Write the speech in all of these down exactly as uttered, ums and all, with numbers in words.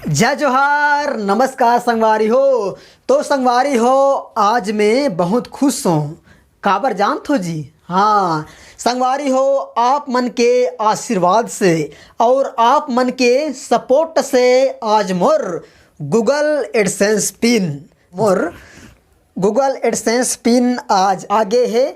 जय जोहार, नमस्कार संगवारी हो। तो संगवारी हो, आज मैं बहुत खुश हूँ। काबर जानत हो जी? हाँ संगवारी हो, आप मन के आशीर्वाद से और आप मन के सपोर्ट से आज मोर Google AdSense पिन, मोर Google AdSense पिन आज आगे हे।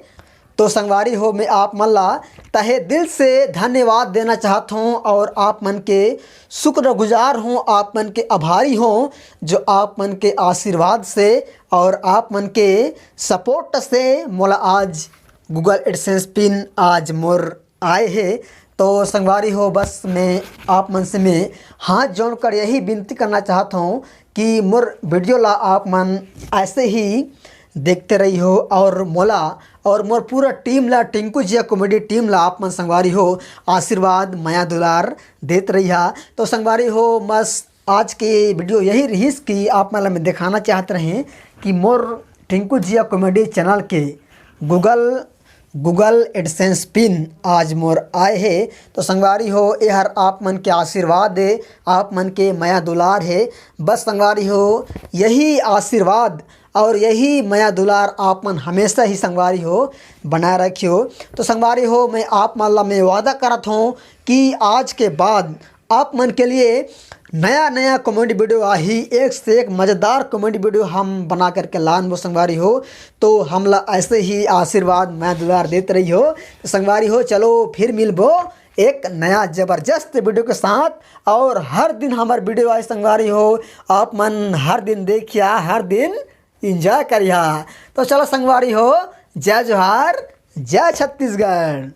तो संगवारी हो, मैं आप मन ला तहे दिल से धन्यवाद देना चाहत हूँ और आप मन के शुक्रगुजार हूँ, आप मन के आभारी हूँ, जो आप मन के आशीर्वाद से और आप मन के सपोर्ट से मोला आज Google AdSense पिन आज मोर आए हे। तो संगवारी हो, बस मैं आप मन से मैं हाथ जोड़कर यही विनती करना चाहत हूँ कि मोर वीडियो ला आप मन ऐसे ही देखते रही हो और मोला और मोर पूरा टीम ला, टिंकू जिया कॉमेडी टीम ला आप मन संगवारी हो आशीर्वाद, मया दुलार देत रहिहा। तो संगवारी हो, बस आज के वीडियो यही रहिस कि आप मन ला मैं दिखाना चाहत रहें कि मोर टिंकू जिया कॉमेडी चैनल के Google Google AdSense पिन आज मोर आए हे। तो संगवारी हो, एहर आप मन के आशीर्वाद हे, आप मन के मया दुलार हे। बस संगवारी हो, यही आशीर्वाद और यही मया दुलार आप मन हमेशा ही संगवारी हो बनाए रखियो। तो संगवारी हो, मैं आप मन ला मैं वादा करत हूँ कि आज के बाद आप मन के लिए नया नया कॉमेडी वीडियो आही, एक से एक मज़ेदार कॉमेडी वीडियो हम बना करके लानबो संगवारी हो। तो हमला ऐसे ही आशीर्वाद, मया दुलार देत रहिहो। तो संगवारी हो, चलो फिर मिलबो एक नया जबरदस्त वीडियो के साथ। और हर दिन हमर वीडियो आए संगवारी हो, आप मन हर दिन देखिया, हर दिन एंजॉय करिया। तो चलो संगवारी हो, जय जोहार, जय छत्तीसगढ़।